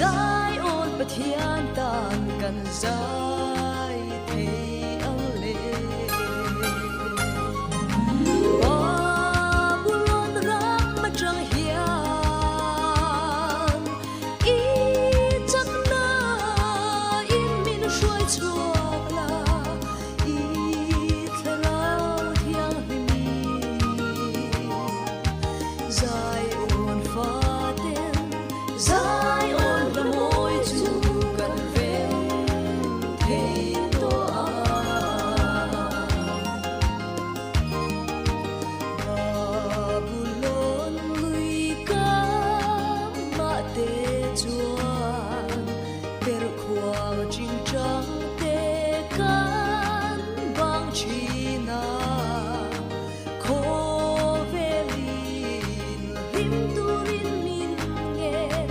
Zion Pathian tan kan zai thei ang le. Babulon ram atang hian i chakna in min hruai chhuak la, i thlarau thianghlim Zion faten Zion la mawi chu kan rem thei tawh a. Babulon lui kamah te chuan perhkhuang chingchang te kan bang thin a. Khawvelin hlim turin min ngen,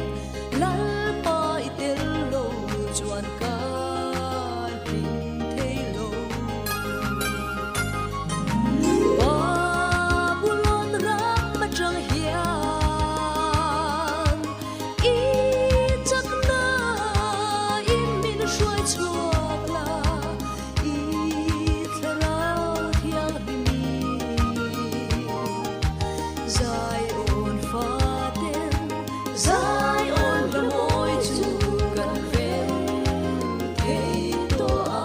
Lalpa i tel lo chuan ka hlim thei lo. Babulon ram atang hian i chakna in min hruai chhuak la. I thlarau thianghlim Zion faten Zion la mawi chu kan rem thei tawh a.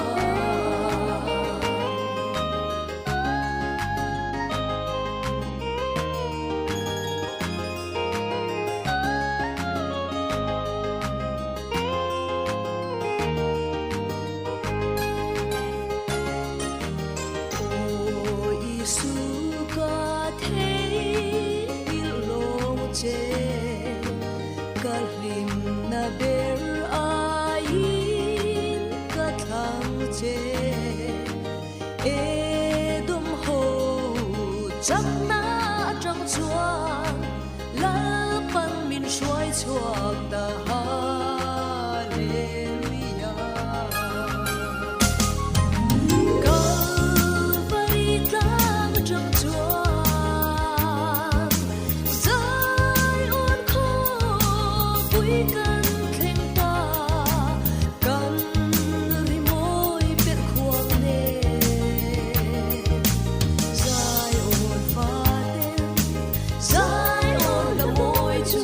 Aw Isu ka theihngilh lawng che, ka hlimna ber aiin ka thlang che. Edom ho chakna atang chuan Lalpan min hruai chhuak ta Hallelujah. Kalvari tlang atang chuan Zion khawpui kan thleng ta, kan rimawi perh khuang nen Zion faten Zion la mawi chu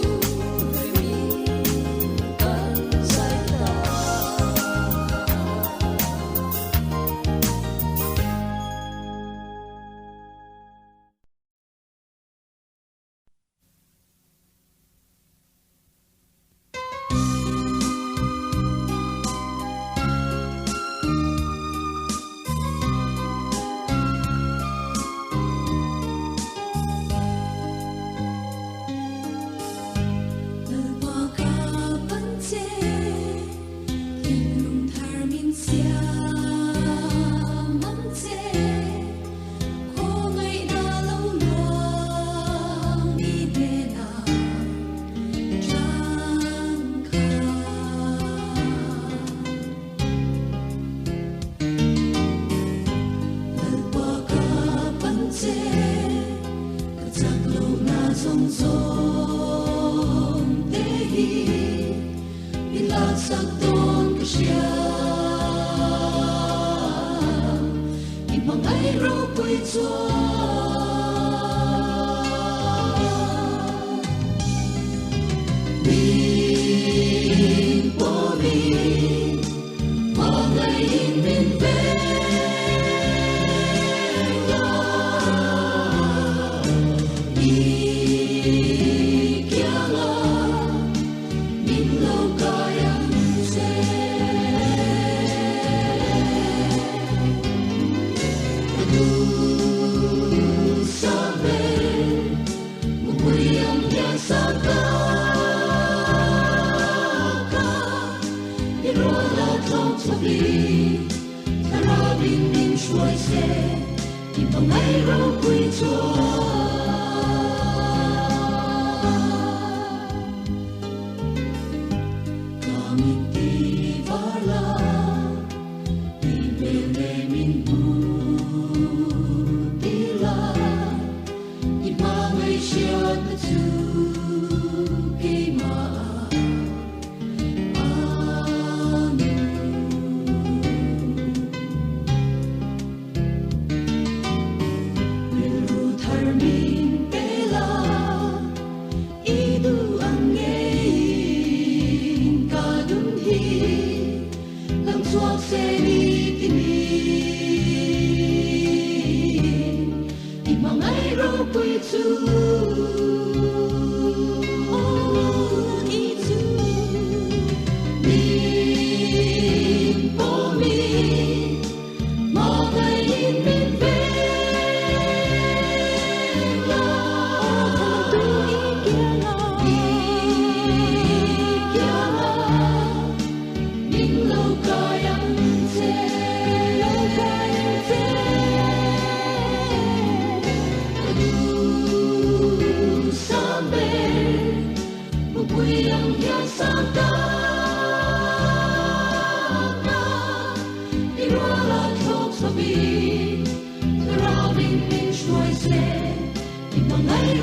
rimin kan zai ta. Lalpa ka pan che, thinlung thar min siam ang che. Khawngaihna lo luang i hnenah changkha. Lalpa ka pan che, ka chak lohna zawng zawng te hi min laksak dawn ka hria. I hmangaih ropui chuan min pawmin hmangaihin min veng a. I kianga min lo kai ang che. Ka duhsam ve mupui ang hian sa ka ka i rual a tlawng chawpin thlarau in min hruai se i hmangaih ropui chuan. Ka mit ti var la i hmel ne min hmu ti la i hmangaih hriat na chu keimah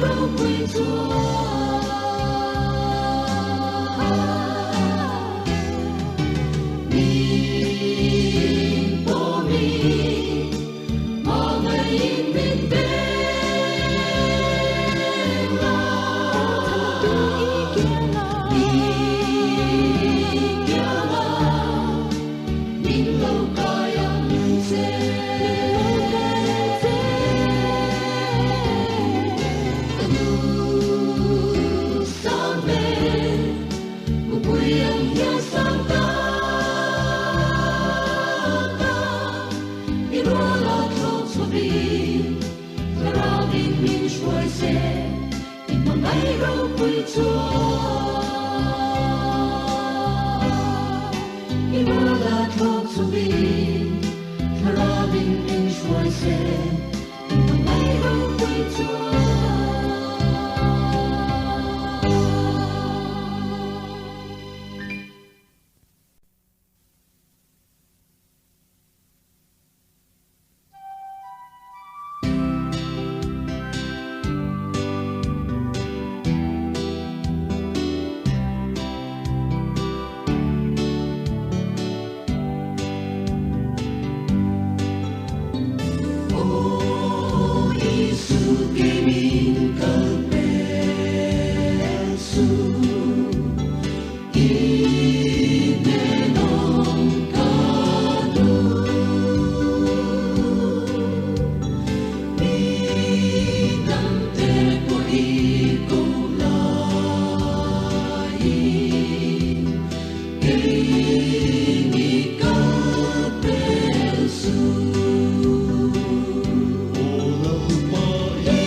ropui chuan. Min pawmin hmangaihin min veng la. I kiangah min lo kai ang che. Ka nu sang ber, mupui ang hian sang ta ka. I ruala thlawk chhuavin, thlarauin min hruai se, i hmangaih ropui chuan. I ruala thlawk chhuavin, thlarauin min hruai se, i hmangaih ropui chuan. Aw Isu kei min kal pel suh, i hnenawm ka duh. Mi dangte pawh i ko laiin, kei mi kal pel suh. Aw Lalpa i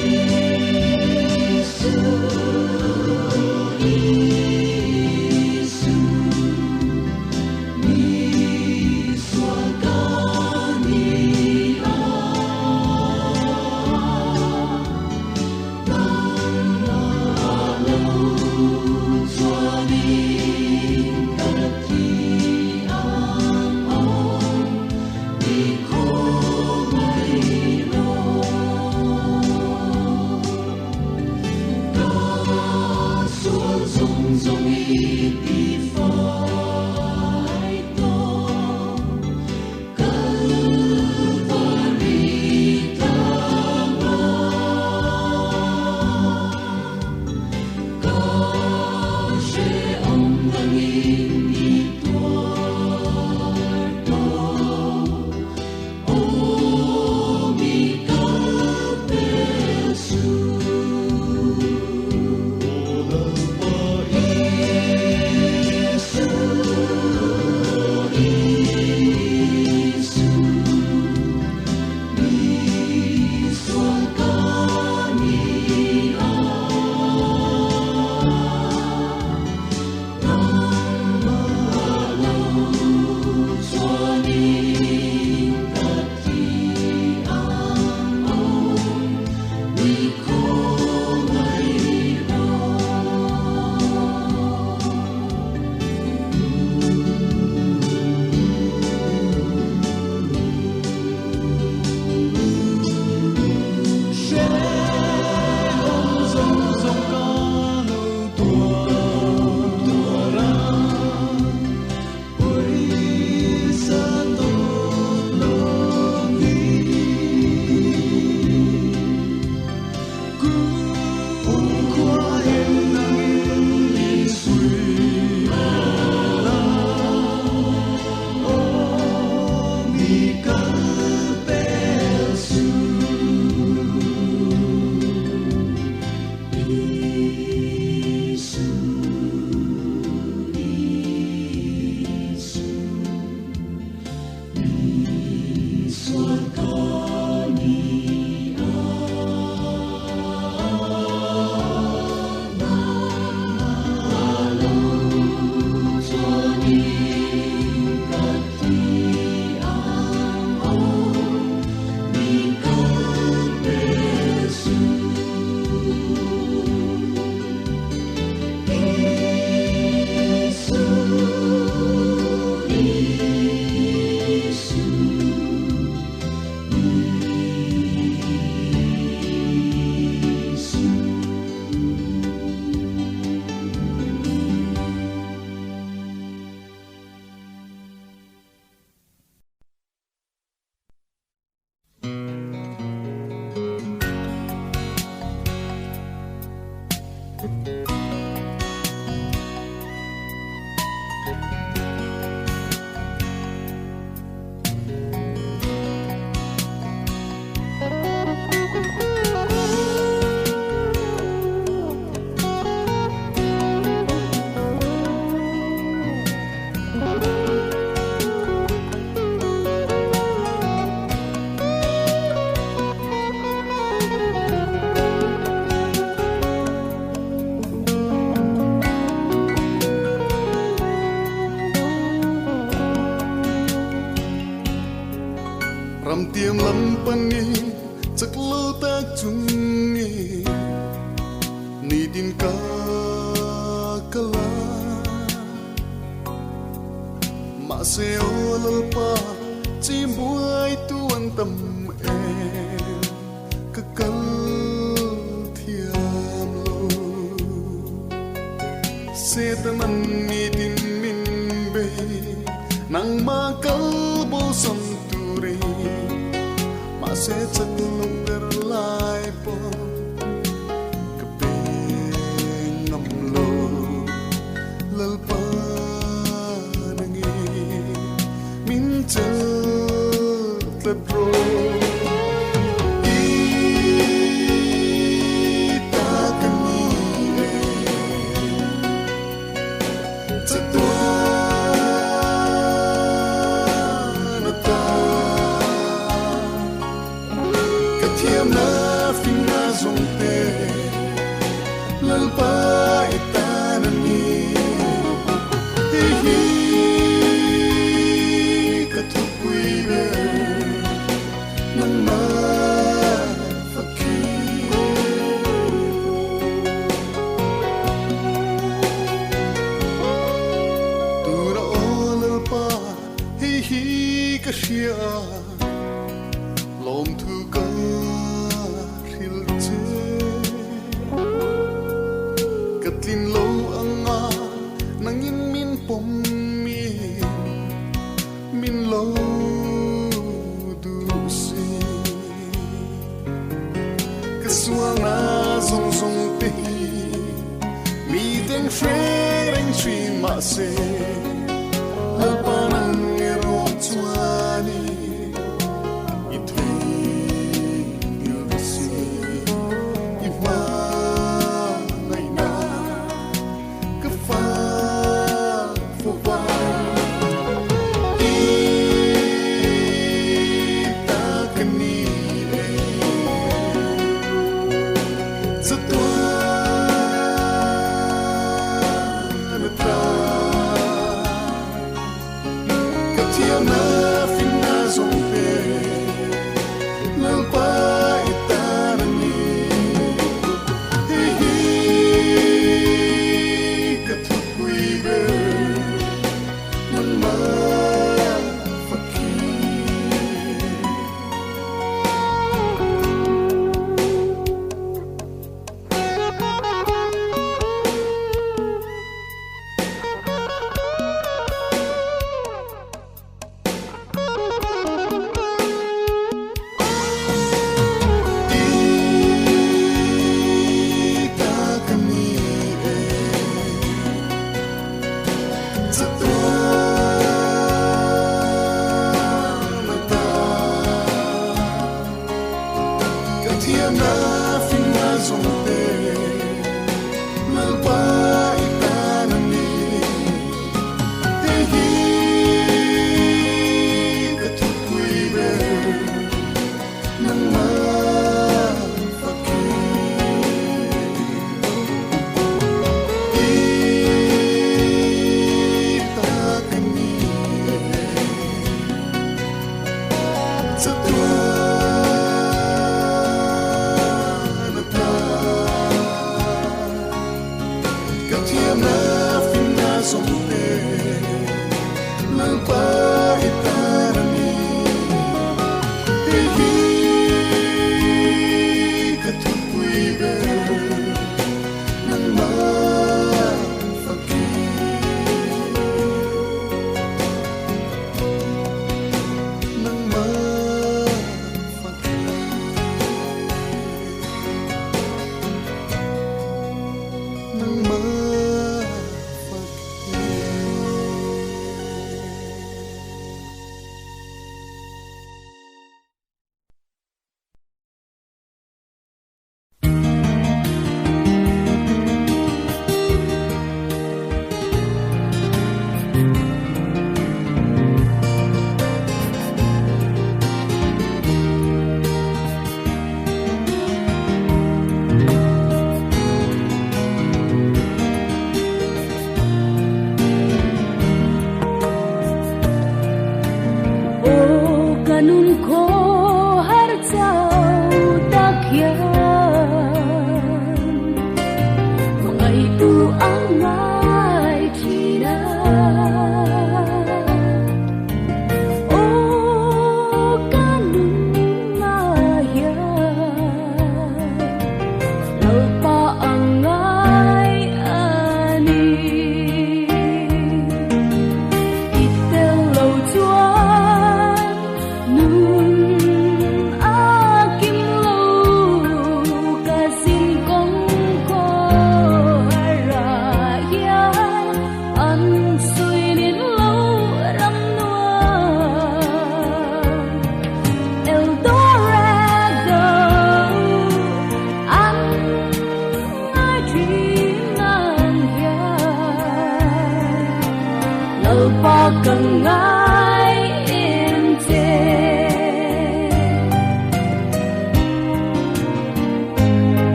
Lalpa ni chak lo tak chungin nitin ka kal a. Mahse aw Lalpa chimbuai tu an tam em ka kal thiam lo. Setanan nitin min bei nangmah kal bosan turin mahse chak lo ber lai pawh ka pe ngam lo. Lalpa nangin min chelh tlat rawh. I ta ka ni e chatuan ata ka thiamna finna zawng te Lalpa i tan a ni. Hei hi ka thupui ber nangmah fakhi. Tura aw Lalpa hei hi ka hria a, lawmthu ka hrilh che. Ka tlin lo anga nangin min pawm in min lo duh si. Ka sualna zawng zawng te hi mi teng hre reng thin mahse Lalpa nang erawh chuanin i theihnghilh si. I hmangaihna ka fak fo va. I ta ka ni e chatuan ata ka thiamna finna zawng te Lalpa i tan a ni. Hei hi ka thupui ber nangmah fakhi. I ta ka ni e chatuan ata ka thiamna finna zawng te Lalpa i tan a ni. Hei hi ka thupui ber nangmah fakhi. I ta ka ni e chatuan ata.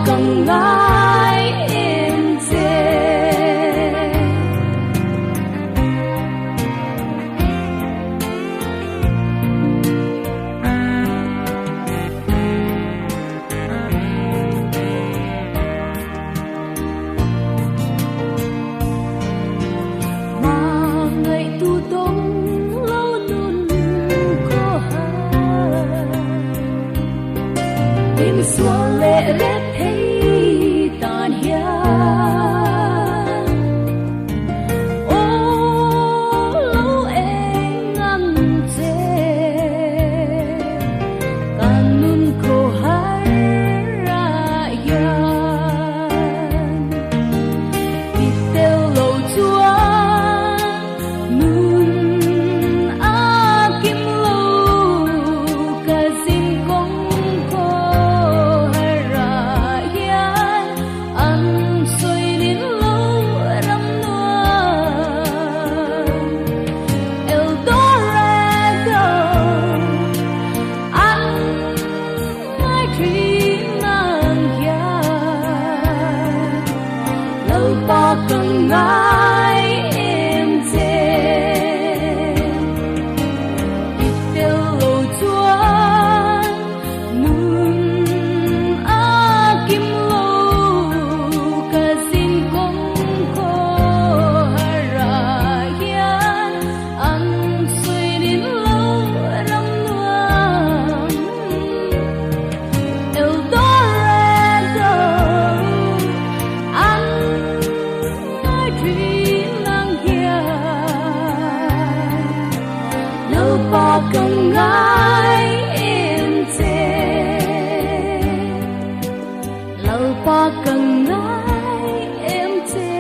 ka ngai em che. Hmangaihtu dawng lo nun khaw har. Min sual leh rep thei tan hian aw lo eng ang che. Kan nun khaw har ah hian i tel lo chuan nun a kim lo ka zin kawng khaw har ah hian an sawi nin lo ram nuam El Dorado an ngai thin ang hian Lalpa ka ngai em che. I tel lo chuan nun a kim lo ka zin kawng khaw har ah hian an sawi nin lo ram nuam El Dorado an ngai thin ang hian Lalpa ka ngai em che. Lalpa ka ngai em che.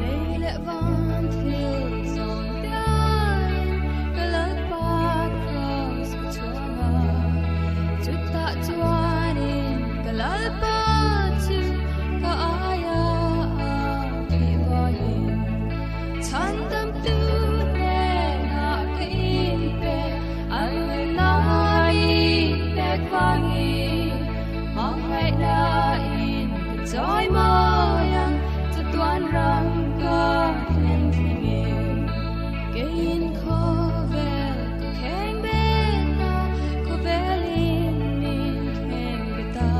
Lei leh van thil zawng te aiin ka Lalpa Kraws ka chhuang a, chutah chuanin ka Lalpa chu ka aia a thih vangin chhandamtu hnenah ka inpe a nunnain pek vangin hmangaihnain ka chawi mawi ang chatuan ram ka thlen thlengin keiin khawvel ka kheng bet a, khawvelin min kheng bet a.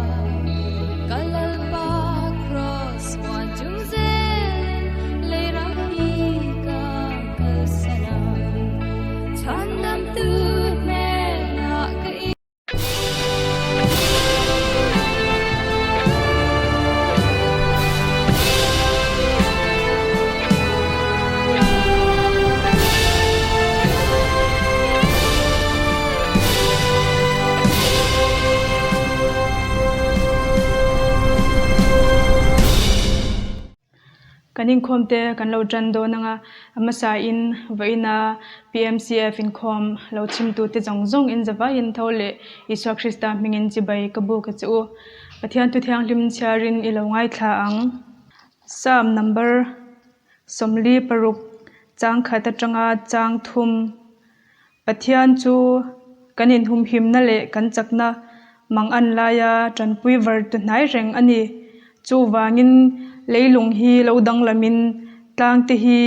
Ka Lalpa Kraws muan chung zelin lei ram hi ka kalsan a, chhandamtu hnenah ka in. Kan inkhawm te kan lo tan dawn anga a hmasa in vawiina PMCF inkhawm lo chhimtu te zawng zawng in zavaiin tho leh Isua Krista hmingin chibai ka buk a che u. Pathian thu thianghlim chhiarin i lo ngaithla ang. Psalm number 46 chang khat atanga chang thum Pathian chu kan inhumhimna leh kan chakna mang an laia tanpui var tu hnai reng a ni. Chuvangin leilung hi lo danglamin tlangte hi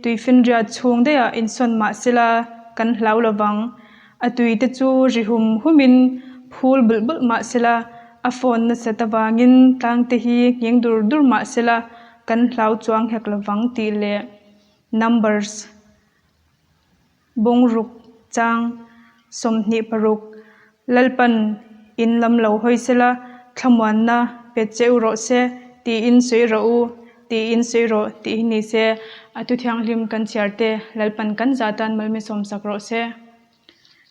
tuifinriat chhung daihah insawn mah sela kan hlau lovang. A tuite chu ri hum humin phul bulh bulh mah sela a phone nasat avangin tlangte hi nghing dur dur mah sela kan hlau chuang hek lovang tih leh Numbers. Bungruk chang 26 Lalpan in lam lo hawi sela, thlamuanna pe cheu rawh se tiin sawi rawh u, tiin sawi rawh tih hi ni se, a thu thianghlim kan chhiar te Lalpan kan zah tan malmi sawmsak rawh se.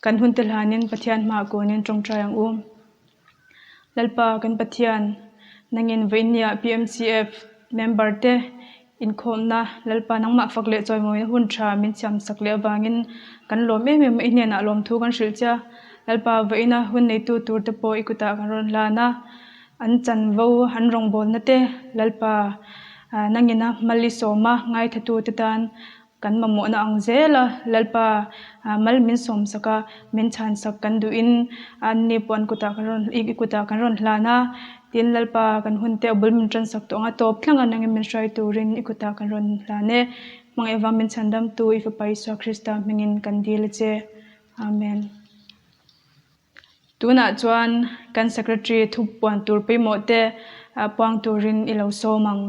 Kan hun te hlanin Pathian hmaah kunin tawngtai ang u. Lalpa kan Pathian, nangin vawinia PMCF member te inkhawmna Lalpa nangmah fak leh chawimawina hun tha min siam sak leh avangin kan lawm em em a, i hnenah lawmthu kan hrilh che a. Lalpa vawiina hun neitu tur te pawh i kutah kan rawn hlan a, an chanvo an rawngbawlna te Lalpa nangina hmal i sawm a, ngaithatu te tan Kan mamawhna ang zel a, Lalpa mal min sawmsak a, min chhansak kan duhin anni pawh an kutah kan rawn i kutah kan rawn hlan a, tin Lalpa kan hun te a bul min tansak tawh ang a, tawp thleng a nangin min hruai turin i kutah kan rawn hlan e. Hmangaih vang min chhandamtu i Fapa Isua Krista hmingin kan dil a che. Amen. Tunah chuan kan Secretary thu puan tur pawimawh te puang turin i lo sawm ang.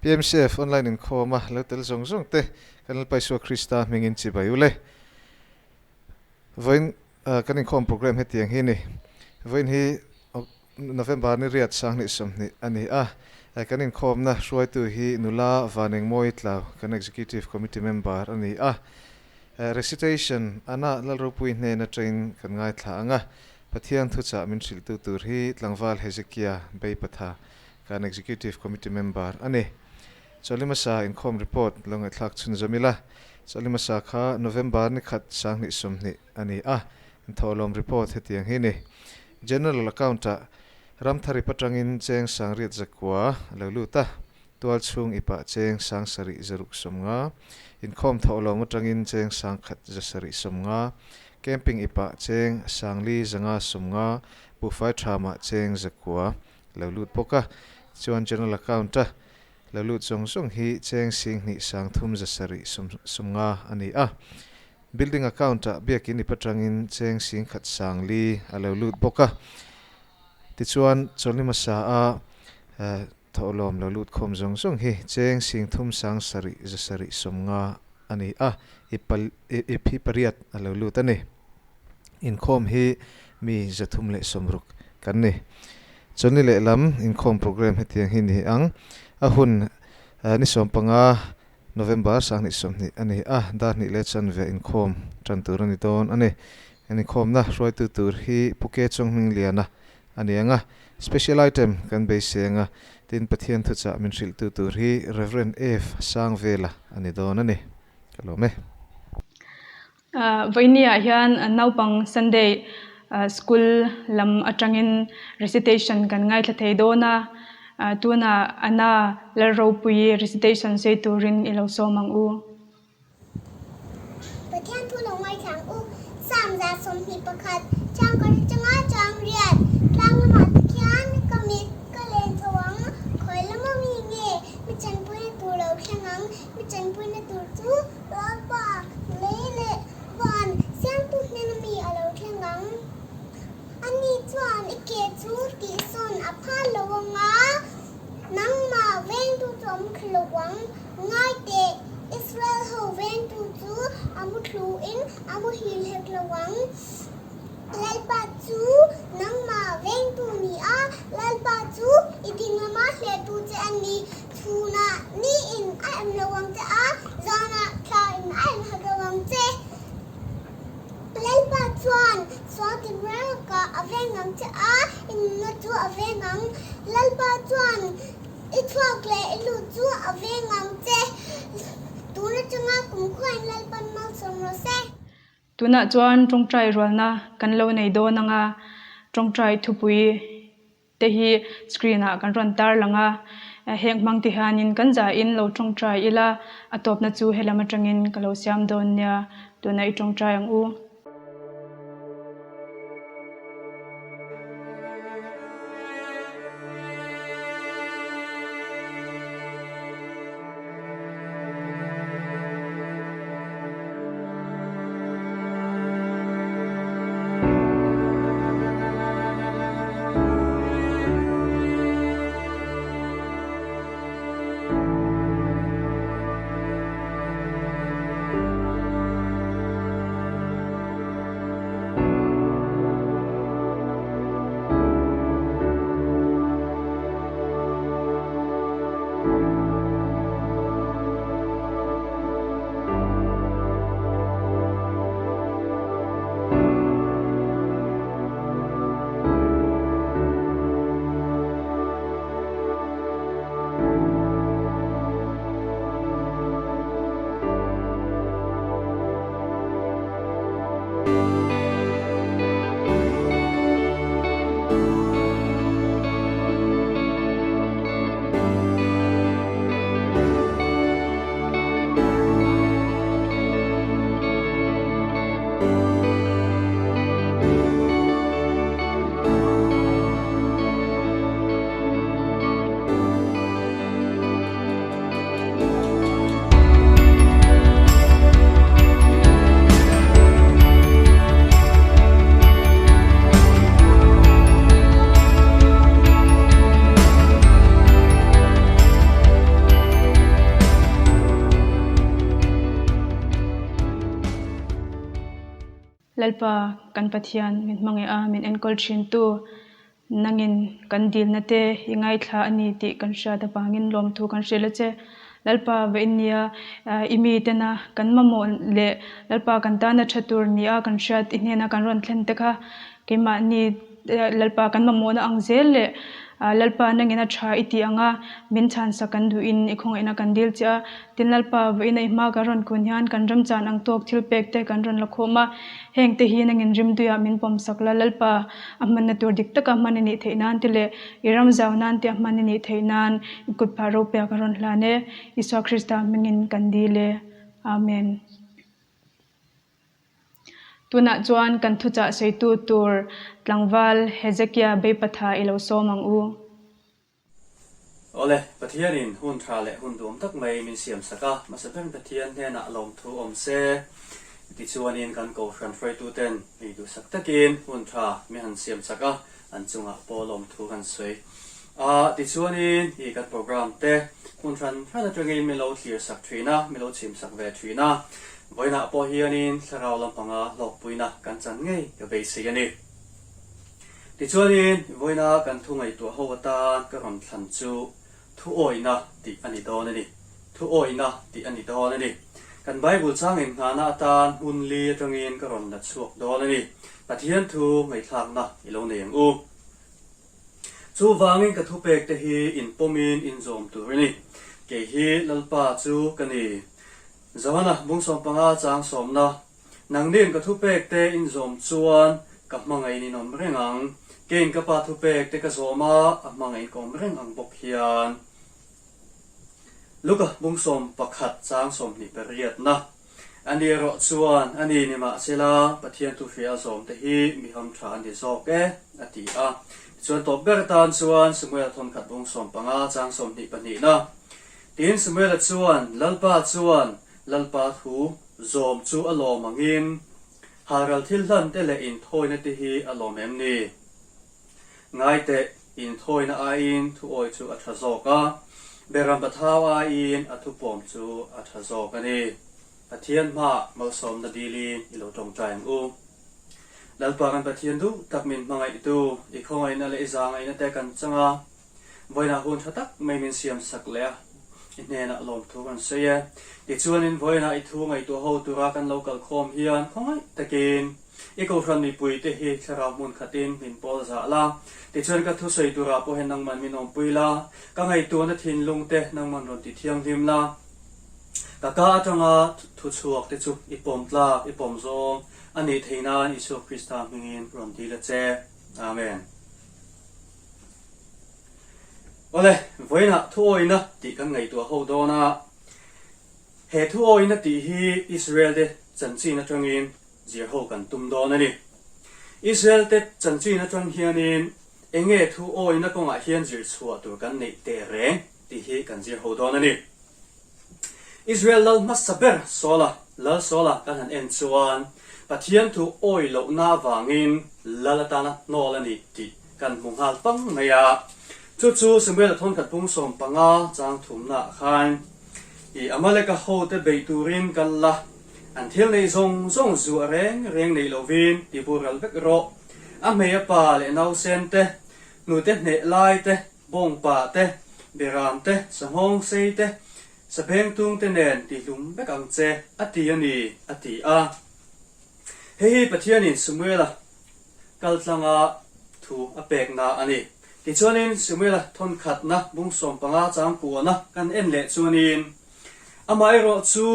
PMCF online inkhawm a lo tel zawng zawng te kan Lalpa Isua Krista hmingin chibai u le. Vawiin kan inkhawm program hetiang hi ni. Vawiin hi November ni riat sanghnih sawmhnih a ni a. Kan inkhawmna hruaitu hi Nula Vanengmawi Tlau kan Executive Committee member a ni a. Recitation ana Lalropui hnen atangin kan ngaithla ang a. Pathian thuchah min hrilhtu tur hi Tlangval Hezekia Beipatha Kan Executive Committee member a ni. Chawlhi hmasa inkhawm report lo ngaihthlak chhunzawm ila. Chawlhi hmasa kha November ni khat sanghnih sawmhnih a ni a, thawhlawm report hetiang hi ni. General Account-ah Ramthari patangin cheng sangriat zakua a lo lut a, tual chhung ipah cheng sang sarih zaruk sawmnga, inkhawm thawhlawm atangin cheng sangkhat zasarih sawmnga, camping ipah cheng sangli zanga sawmnga, buhfai thamah cheng zakua Lo lut bawk a, chuan general account a lo lut zawng zawng hi cheng sing hnih sang thum za sarih sawm sawmnga a ni a. Building account ah biakin ip atangin cheng sing khat sang li a lo lut bawk a. Tichuan chawlhni hmasa a thawhlawm lo lut khawm zawng zawng hi cheng sing thum sang sarih za sarih sawmnga a ni a, ip ip hi pariat a lo lut a ni. Inkhawm hi mi zathum leh sawmruk kan ni. Chawlhni lehlam inkhawm program hetiang hi ni ang. A hun ni sawmpanga November sanghnih sawmhnih a ni a, dar hnih leh chanve inkhawm tan tur a ni dawn a ni. Inkhawmna hruaitu tur hi Pu Ke Chawnghmingliana a ni ang a, special item kan beisei ang a, tin Pathian thuchah min hrilhtu tur hi Rev. F. Sangvela a ni dawn a ni. Ka lawm e. Vawinia hian naupang Sunday school lam atangin recitation kan ngaithla thei dawn a, tunah Anna Lalropuii recitation sawi turin i lo sawm ang u. Pathian thu lo ngaithla ang u. Psalm 121, Chang kar atanga chang riat, tlang lamah te khian ka mit ka len chho ang, khawi lama mi nge mi chanpuina tur lo thleng ang, mi chanpuina tur chu Lalpa, lei leh van siamtu hnena mi a lo thleng ang. Ani chuan i ke chu tihsawn a phal lo ang a, nangmah vengtu chu a muthlu lo ang. Ngai teh, Israel ho vengtu chu a muthluin a muhil hek lo ang. Lalpa chu nangmah vengtu ni a, Lalpa chu i dinglama hliahtu che a ni. Chhunah niin a em lo ang che a, zanah thlain a em hak lo ang che. Lalpa chuan sual tinreng lakah a veng ang che a, i nunna chu a veng ang. Lalpa chuan i chhuak leh i lut chu a veng ang che. Tun atanga kumkhuain Lalpan malsawm rawh se. Tunah chuan tawngtai rualna kan lo nei dawn ang a, tawngtai thupui te hi screen ah kan rawn tar lang a, heng hmang te hianin kan zahin lo tawngtai ila, a tawpna chu helam atangin ka lo siam dawn nia, tunah i tawngtai ang u. Lalpa kan Pathian min hmangaih a, min enkawl thintu nangin kan dilna te i ngaithla a ni tih kan hriat avangin lawmthu kan hrilh a che. Lalpa vawinia i mi tena kan mamawh leh Lalpa kan tana tha tur nia kan hriat i hnena kan rawn thlen te kha keimahni Lalpa kan mamawhna ang zel leh Lalpa nangin a tha i tih anga min chhansak kan duhin i khawngaihna kan dil che a. Tin Lalpa vawiina i hma kan rawn kun hian kan ramchan ang tawk thil pek te kan rawn la khawm a, heng te hi nangin rimduiah min pawmsak la Lalpa a hmanna tur dik taka hman i nih theih nan te leh i ram zau nan te a hman i nih theih nan i kut phah ropia ka rawn hlan e. Isua Krista hmingin kan dil e. Amen. Tunah chuan kan thuchah sawitu tur tlangval Hezekia Beipatha i lo sawm ang u. Awle, Pathianin hun tha leh hun duam tak mai min siam sak a, hmasa ber Pathian hnenah lawmthu awm se tichuanin kan Kohhran hruaituten mi duhsak takin hun tha mi han siam sak a, an chungah pawh lawmthu kan sawi a, tichuanin i kan program te hmun hran hran atangin min lo thlir sak thin a, min lo chhim sak ve thin a, vawiinah pawh hianin thlarau lampanga hlawkpuina kan chan ngei ka beisei a ni. Tichuanin vawiina kan thu ngaihtuah ho atan ka rawn thlan chu Thuawihna tih a ni dawn a ni. Thuawihna tih a ni dawn a ni. Kan Bible chang inngahna atan hmun li atangin ka rawn la chhuak dawn a ni. Pathian thu ngaihthlakna i lo nei ang u. Chuvangin ka thupek te hi inpawmin inzawm tur a ni. Kei hi Lalpa chu ka ni. Johana bung 15 chang sawmna Nangnin ka thupek te inzawm chuan ka hmangaih in awm reng ang. Keiin ka pa thupek te ka zawm a, a hmangaih ka awm reng ang bawk hian. Luka bung 11 chang 28na A ni erawh chuan, A ni nimahsela, Pathian thuhria a zawm te hi mi ham tha a ni zawk e, a ti a. Tichuan tawp ber tan chuan Samuel thawnkhat bung 15 chang 22na Tin Samuela chuan, Lalpa chuan Lalpa thu Zawm chu a lawm angin halral thil hlan te leh inthawina te hi a lawm em ni? Ngai teh, inthawina aiin thuawi chu a tha zawk a, beram pathau aiin a thupawm chu a tha zawk a ni. Pathian hmaah malsawmna dilin i lo tawngtai ang u. Lalpa kan Pathian duh tak min hmangaihtu, i khawngaihna leh i zangaihna te kan chang a, Vawiinah hun tha tak mai min siam sak leh a, i hnenah lawmthu kan sawi e. Tichuanin vawiinah i thu ngaihtuah ho tura kan lo kal khawm hian khawngaih takin i kohhran mipuite hi thlarau hmun khatin min pawl zah la. Tichuan ka thusawi turah pawh hian nangman min awmpui la, ka ngaihtuahna thinlung te nangman rawn ti thianghlim la. Ka ka atanga thu chhuak te chu i pawm tlak, i pawm zawng a nih theih nan Isua Krista hmingin rawn dil a che. Amen. Awle, vawiinah thuawina tih kan ngaihtuah ho dawn a. He thuawina tih hi Israel te chanchin atangin zir ho kan tum dawn a ni. Israel te chanchin atang hianin enge thuawina kawngah hian zir chhuah tur kan neih teh reng tih hi kan zir ho dawn a ni. Israel lal hmasa ber Saula, Lal Saula kan han en chuan Pathian thu awi lohna avangin lal atana hnawl a ni tih kan hmu nghal pang mai a. Chu chu Samuela thawnkhat pung 15 chang thumnaah khan i Amaleka hote beih turin kal la, an thil neih zawng zawng zuah reng reng nei lovin ti bural vek rawh. A hmei a pa leh nausen te, hnute hneh lai te, Bawngpa te, Beram te, Sanghawng sei te, Sabengtung te nen ti hlum vek ang che, a ti a ni, a ti a. Hei hi Pathianin Samuela kaltlanga thu a pekna a ni. Tichuanin Samuela thawnkhatna bung 15 chang kuahna kan en leh chuanin, Amaherawh chu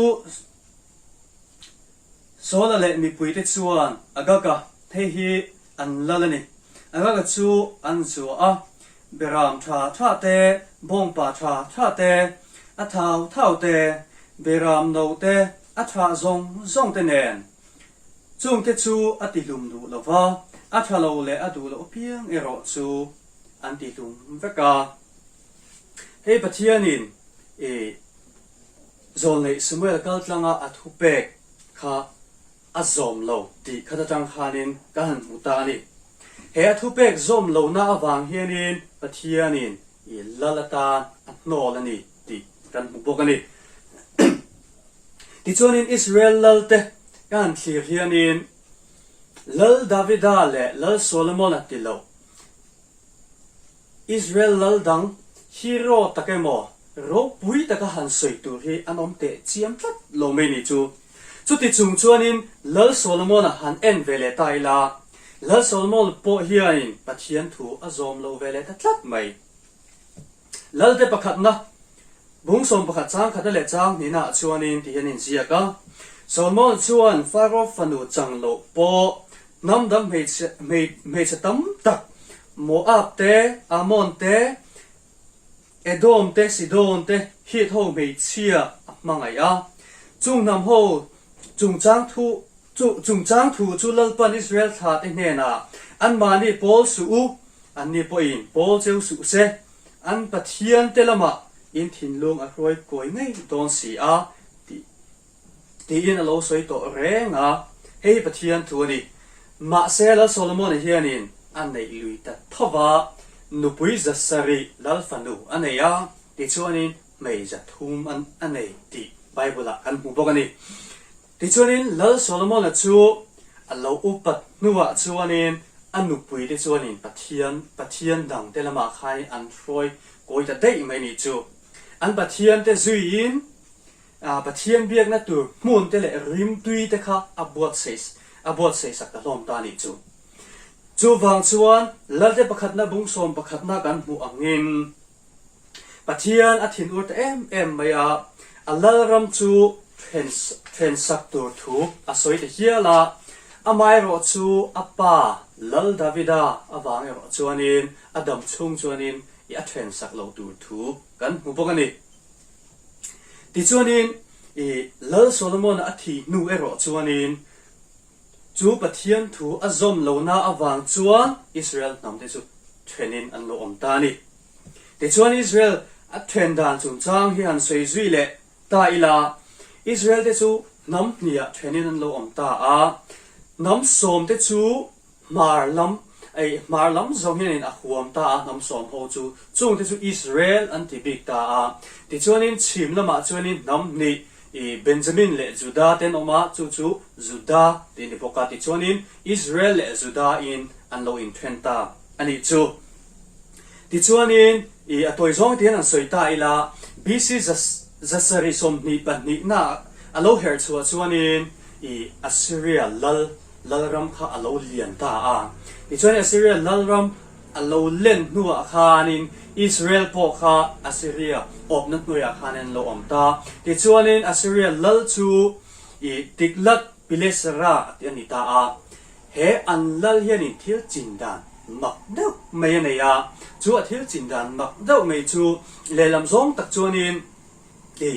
Saula leh mipuite chuan Agaga hei hi an lal a ni. Agaga chu an zuah a, Beram tha tha te, bawngpa tha tha te, a thau thau te, beram no te, a tha zawng zawng te nen. Chungte chu a tihlum duh lo va, a tha lo leh a duh loh apiang erawh chu an tihlum vek a. Hei Pathianin i Zawlneih Samuel kaltlanga a thupek kha a zawm lo tih khat atang khanin ka han hmu ta a ni. He a thupek zawm lohna avang hianin Pathianin i lal atan a hnawl a ni tih kan hmu bawk a ni. Tichuanin Israel lalte ka han thlir hianin. Lal Davida leh Lal Solomon-a ti lo. Israel lal dang hero tak emaw ropui taka han sawi tur hi an awm teh chiam tlat lo mai ni chu. Chuti chung chuanin Lal Solomon-a han en ve leh ta ila, Lal Solomon pawh hianin Pathian thu a zawm lo ve leh ta tlat mai. Lalte pakhatna, bung 11 chang khatna leh chang hnihnaah chuanin ti hian a inziak a, Solomon chuan Pharaoh fanu chang loh pawh hnam dang hmeichhe tam tak Moab te, Ammon te, Edom te, Sidon te, Hit ho hmeichhia a hmangaih a. Chung hnam ho chungchang thu chungchang thu chu Lalpan Israel thla te hnenah, Anmahni pawl suh u, anni pawhin pawl cheu suh se, an Pathian te lamah in thinlung a hruai kawi ngei dawn si a, tih tiin a lo sawi tawh reng a, hei hi Pathian thu a ni. Mahse, Lal Solomon-a hianin a neih lui ta tho va, nupui zasarih Lal fanu a nei a, tichuanin hmei zathum a nei tih Bible-ah kan hmu bawk a ni. Tichuanin Lal Solomon-a chu a lo upat hnuah chuanin a nupuite chuanin Pathian Pathian dangte lamah khanin an hruai kawi ta daih mai nih chu. An Pathiante zuiin Pathian biakna tur hmun te leh rimtui te kha a buatsaih a buatsaih sak ta hlawm ta a nih chu. Chuvang chuan Lalte pakhatna bung sawm pakhatna kan hmuh angin Pathian a thinur ta em em mai a, a Lalram chu then then sak tur thu a sawi ta hial a, amaherawh chu a pa Lal Davida avang erawh chuanin a dam chhung chuanin i a then sak lo tur thu kan hmu bawk a ni. Tichuanin, i Lal Solomon-a a thih hnu erawh chuanin, chu Pathian thu a zawm lohna avang chuan Israel hnamte chu thenin an lo awm ta a ni. Tichuan, Israel a then dan chungchang hi han sawi zui leh ta ila, Israel-te chu hnam hniah thenin an lo awm ta a, hnam sawmte chu Hmar lam, ei, hmar lam zawng hianin a huam ta a, hnam sawm ho chu. Chungte chu Israel an ti bik ta a. Tichuanin chhim lamah chuanin hnam hnih, i, Benjamin leh Juda te an awm a, chu chu Juda tih a ni bawk a. Tichuanin Israel leh Juda in an lo inthen ta a nih chu. Tichuanin, i, a tawi zawng te hian an sawi ta ila, BC zasarih 22 na a lo herh chhuah chuanin, i, Assyria lal Lalram kha a lo lian ta a. Tichuan Assyria lalram a lo len hnuah khanin Israel pawh kha Assyria awpna hnuaiah khan an lo awm ta. Tichuanin Assyria lal chu i Tiglath-Pilesera tih a ni ta a. He an lal hianin thil chin dan mak deuh mai a nei a. Chu a thil chin dan mak deuh mai chu lehlam zawng tak chuanin i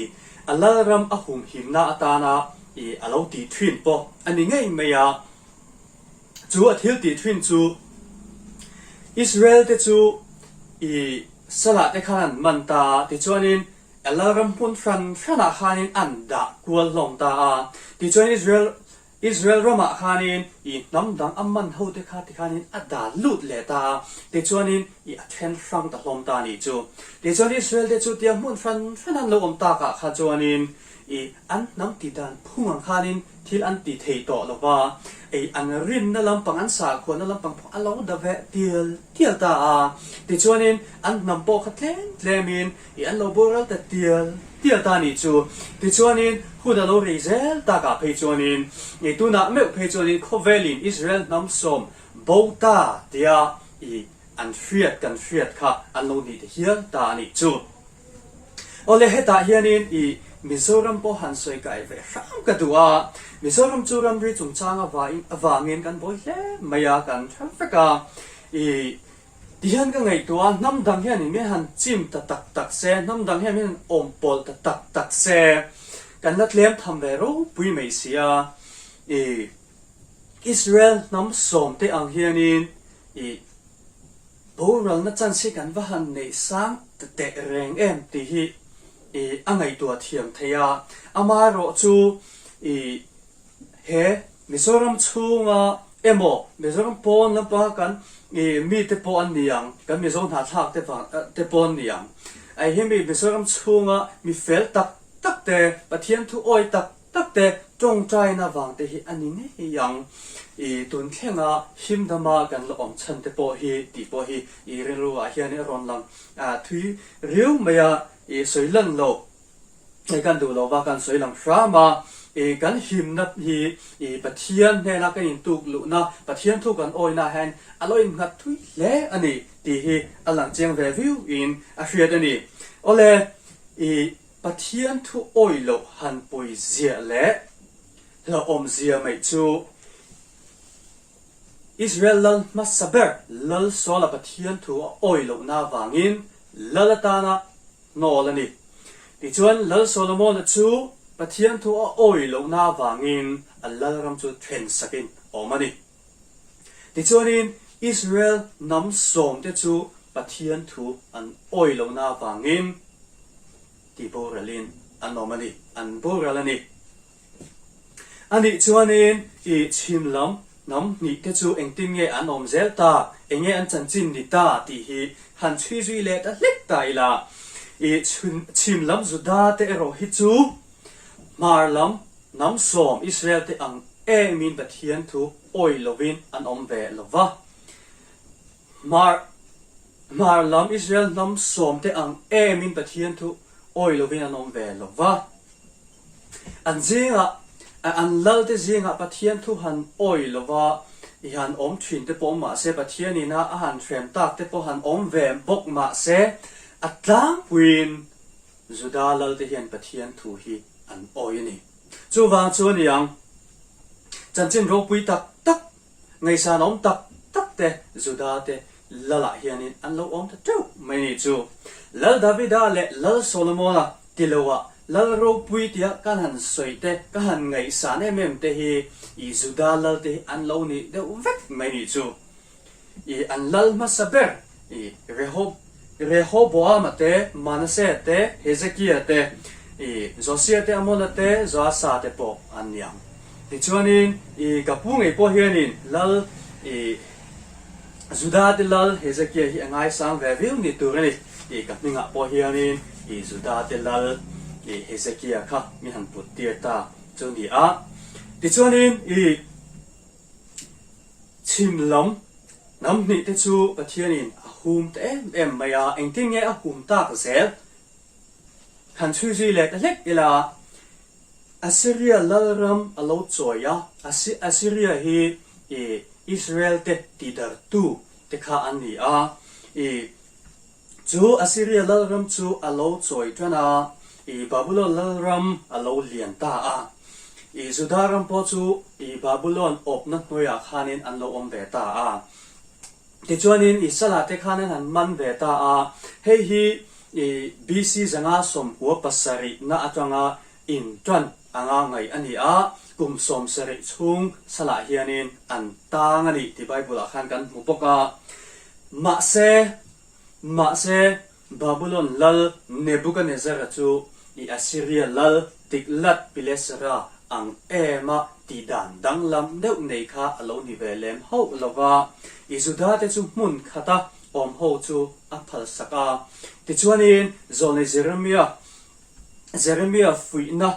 a lalram a humhimna atana i a lo tih thin pawh a ni ngei mai a. Chu a thil tih thin chu Israel te chu i salah te khan an man ta a, tichuanin a lalram hmun hran hranah khanin an dah kual hlawm ta a. Tichuan Israel Israel ramah khanin i hnam dang a man ho te kha tikhanin a dan lut leh ta a, tichuanin i a then hrang ta hlawm ta a nih chu. Tichuan Israel te chu tia hmun hran hran an lo awm takah kha chuanin i an hnam ti dan phung ang khanin thil an ti thei tawh lo va, i an rinna lampang an sahkhuanna lampang pawh a lo da veh tial tial ta a, tichuanin an hnam pawh kha tlem tlemin I an lo boral ta tial tial ta nih chu. Tichuanin hun a lo rei zel takah phei chuanin i tunah meuh phei chuanin khawvelin Israel hnam sawm bo ta tia i an hriat kan hriat kha an lo nih ta hial ta a nih chu. Awle hetah hianin i Mizoram pawh han sawi kai ve hram ka duh a, Mizoram chu ramri chungchang avangin kan buai hle mai a, kan hre vek a, i Tihian ka ngaihtuah a, hnam dang hian in min han chim ta tak tak se, hnam dang hian min han awm pawlh ta tak tak se, kan la tlem tham ve ropui mai si a. I Israel hnam sawm te ang hianin i boralna chance hi kan va han neih sang ta teh reng em tih hi i a ngaihtuah thiam thei a. Amaherawh chu i He Mizoram chhunga emaw Mizoram pawn lampa kan i mite pawh an ni ang, kan Mizo hnahthlak te vang te pawh an ni ang. Ai hemi Mizoram chhunga mi fel tak tak te, Pathian thu awi tak tak te tawngtaina vang te hi a ni ngei ang. I tun thlenga him dama kan la awm chhan te pawh hi tih pawh hi i rilru ah hian a rawn lang thui riau mai a, i sawi lan loh hei kan duh lova kan sawi lang hram a, i kan himna hi i Pathian hnena kan intuk luhna, Pathian thu kan awina hian a lo innghat thui hle a ni tih hi a lang chiang ve viau in a hriat a ni. Awle, i Pathian thu awih loh han pawi ziah leh hlauhawm zia mai chu Israel lal hmasa ber Lal Saula Pathian thu a awih lohna avangin lal atana hnawl a ni. Tichuan Lal Solomona chu Pathian thu a awih lohna avangin a lalram chu then sakin a awm a ni. Tichuanin Israel hnam sawmte chu Pathian thu an awih lohna avangin ti boralin an awm a ni, an boral a ni. Anih chuanin i chhim lam hnam hnih te chu engtin nge an awm zel ta, enge an chanchin ni ta tih hi han chhui zui leh ta hlek ta ila. I chhim lam Juda te erawh hi chu hmar lam hnam sawm Israel te ang emin Pathian thu awih lovin an awm ve lo va. Hmar hmar lam Israel hnam sawm te ang emin Pathian thu awih lovin an awm ve lo va. An zingah, an lalte zingah Pathian thu han awih lova i han awm thin te pawh awm mah se, Pathian ina a han hrem tak te pawh han awm ve bawk mah se, a tlangpuiin Juda lalte hian Pathian thu hi an awih a ni. Chuvang chu a ni ang, chanchin ropui tak tak, ngaihsan awm tak tak te Juda te Lalah hianin an lo awm ta teuh mai ni chu. Lal Davida leh Lal Solomona ti loah Lal ropui tia kan han sawi te, ka han ngaihsan em em te hi i Juda lal te hi an lo nih deuh vek mai ni chu. I an lal hmasa ber i Rehob Rehoboama te, Manasea te, Hezekia te, i Josia te, Amona te, Joasa te pawh an ni ang. Tichuanin i ka pu ngei pawh hianin lal i Juda te lal Hezekia hi a ngaisang ve viau ni tur a ni tih ka hmingah pawh hianin i Juda te lal i Hezekia kha min han put tir ta chu ni a. Tichuanin i chhim lam hnam hnih te chu Pathianin a hum ta em em mai a, engtin nge a hum tak zel? Han chhui zui leh ta hlek ila, Assyria lalram a lo chawi a, Assyria hi i Israel te tidartu te kha an ni a, i chu Assyria lalram chu a lo chawi tan a, i Babulon lalram a lo lian ta a, i Juda ram pawh chu i Babulon awpna hnuaiah khanin an lo awm ve ta a. Tichuanin i salah te khan an han man ve ta a, hei hi i BC 597 na atanga in tan anga ngaih a ni a, kum 70 chhung salah hianin an tang a ni tih Bible ah khan kan hmu bawk a. Mahse, mahse Babulon lal Nebukanezzara chu i Assyria lal Tiglath-Pilesera ang ema tih dan danglam deuh nei kha a lo ni ve lem hauh lo va, i Juda-te chu hmun khata awm ho chu a phalsak a. Tichuanin Zawlnei Jeremia, Jeremia fuihna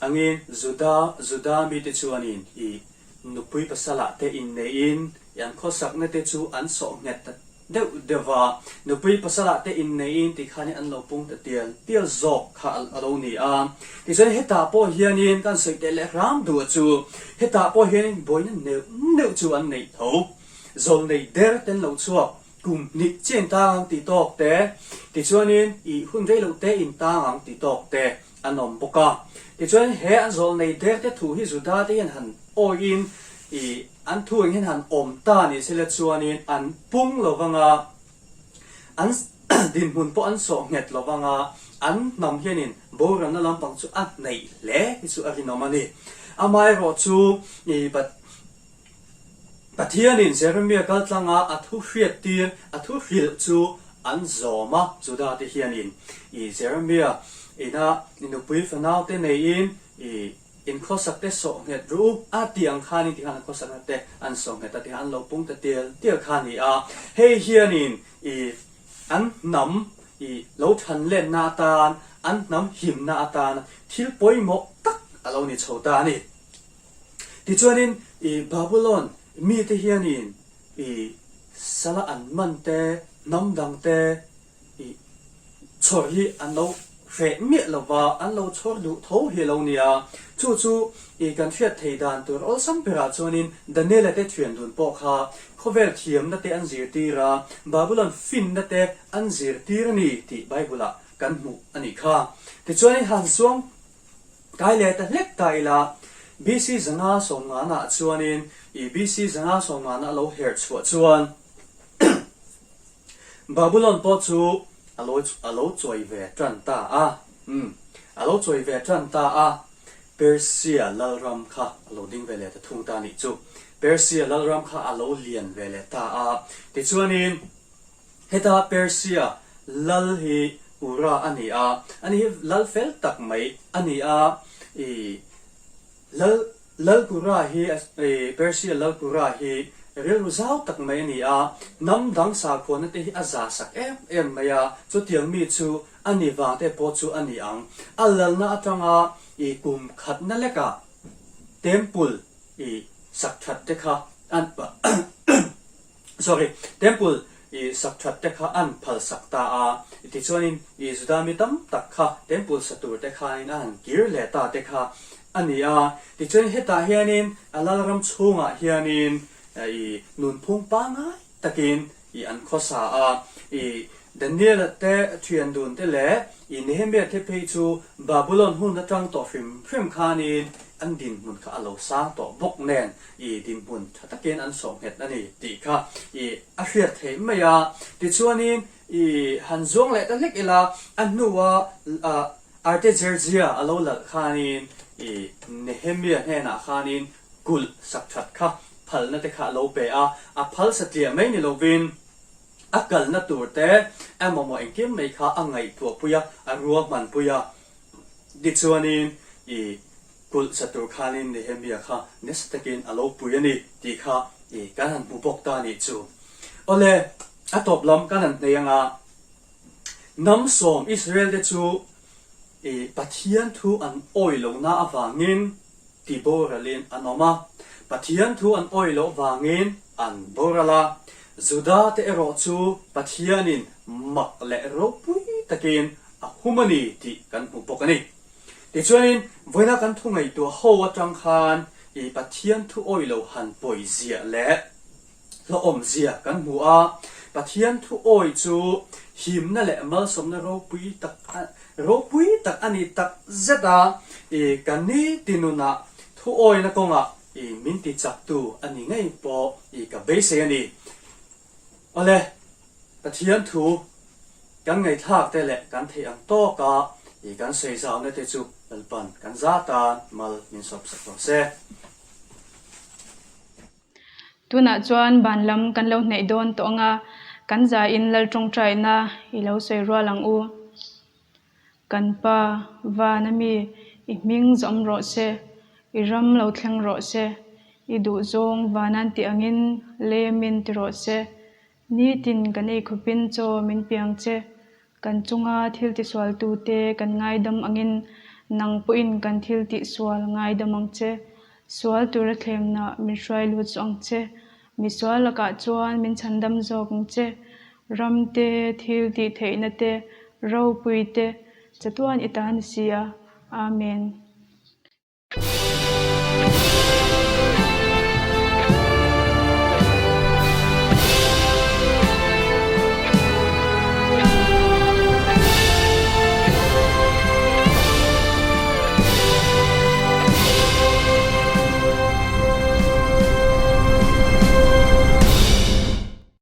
angin Juda, Juda mite chuanin i nupui pasalah te inneiin i an khawsakna te chu an sawh nghet ta deuh deuh va, nupui pasalah te inneiin ti khanin an lo pung ta tial tial zawk kha a lo ni a. Tichuan hetah pawh hianin kan sawi teh leh hram duh chu hetah pawh hianin buaina neuh neuh chu an neih tho. Zawlnei der ten lo chhuak kum hnih chian tang ang tih tawk te, tichuanin i hun rei loh te in tang ang tih tawk te an awm bawk a. Tichuan he an zawlnei der te thu hi Juda te hian han awiin i An thu eng hian han awm ta ni sela chuanin an pung lo vanga, an dinhmun pawh an sawh nghet lo vanga, an hnam hianin boralna lampang chu a hnaih hle hi chu a rinawm a ni. Amaherawh chu i Pathianin Jeremia kaltlanga a thu hriattir, a thu hrilh chu an zawm a, Juda te hianin i Jeremia ina nupui fanaute neiin i In khawsak te sawh nghet ru u a tih ang khanin tikhan an khawsakna te an sawh nghet a tikhan an lo pung ta tial tial kha a ni a. Hei hianin i an hnam i lo than lenna atan, an hnam himna atan thil pawimawh tak a lo ni chho ta a ni. Tichuanin i Babulon mite hianin i sala an man te, hnam dang te i chhawr hi an lo hreh miah lo va, an lo chhawr duh tho hi a lo ni a. Chu chu i kan hriat thei dan tur awlsam berah chuanin Daniela te thian dun pawh kha khawvel thiamna te an zirtir a, Babulon finna te an zirtir a ni tih Bible-ah kan hmuh a nih kha. Tichuanin han zuang kai leh ta hlek ta ila, BC 550 ah chuanin i BC 550 a lo herh chhuah chuan Babulon pawh chu a lo a lo chawi ve tan ta a, umm a lo chawi ve tan ta a, Persia lalram kha a lo ding ve leh ta thung ta a nih chu. Persia lalram kha a lo lian ve leh ta a, tichuanin Heta Persia lal hi Ura a ni a, ani hi lal fel tak mai a ni a, i lal lal Kura hi i Persia lal Kura hi rilru zau tak mai a ni a, hnam dang sakhuana te hi a za sak em em mai a, chutiang mi chu a ni vang te pawh chu a ni ang. A lalna atanga i kum khatna lekah temple i sak that te kha an Sorry, Temple i sak that te kha an phal sak ta a, tichuanin i Juda mi tam tak kha Temple sa tur te khanin a han kir leh ta te kha a ni a. Tichuanin hetah hianin a Lalram chhungah hianin i nunphung pangngai takin i an khawsa a, i Daniela te thian dun te leh i Nehemia te phei chu Babulon hun atang tawh hrim hrim khanin an dinhmun kha a lo sang tawh bawk nen i dinhmun tha takin an sawh nghet a ni tih kha i a hriat theih mai a. Tichuanin i han zuang leh ta hlek ila, a hnua Artaxerxes a lo lalh khanin i Nehemia hnenah khanin kulh sak that kha phalna te kha a lo pe a, a phal satliah mai ni lovin a kalna tur te emaw maw engkim mai kha a ngaihtuahpui a, a ruahmanpui a. Tichuanin i Kulh sa tur khanin Nehemia kha nasa takin a lo pui a ni tih kha i kan han hmu bawk ta a nih chu. Awle, a tawp lam kan han hnei anga, hnam sawm Israel te chu i Pathian thu an awi lohna avangin ti boralin an awm a, Pathian thu an awi loh vangin an boral a, Juda te erawh chu Pathianin mak leh ropui takin a hum a ni tih kan hmu bawk a ni. Tichuanin, vawiina kan thu ngaihtuah ho atang khan i Pathian thu awih lo han pawi ziah leh hlawhawm zia kan hmu a. Pathian thu awih chu himna leh malsawmna ropui tak ropui tak a ni tak zet a. I kan ni ti nunah thu awihna kawngah i min ti chaktu a ni ngei pawh i ka beisei a ni. Awle, Pathian thu kan ngaihthlak te leh kan theih ang tawk a i kan sawi zauna te chu Lalpan kan za tan mal min sawp sak rawh se. Tunah chuan ban lam kan lo hnaih dawn tawh ang a, kan zain Lal tawngtaina i lo sawi rual ang u. Kan Pa, van a mi, i hming zawm rawh se, i ram lo thleng rawh se, i duhzawng vanan tih angin lemin ti rawh se. Nitin kan ei khawpin chaw min piang che, kan chunga thil tisualtute kan ngaidam angin nang pawhin kan thil tihsual ngaidam ang che. Sual tura thlemna min hruai lut zawh ang che. Misual lakah chuan min chhandam zawk ang che. Ram te, thil tih theihna te, ropui te, chatuan i ta ni si a. Amen.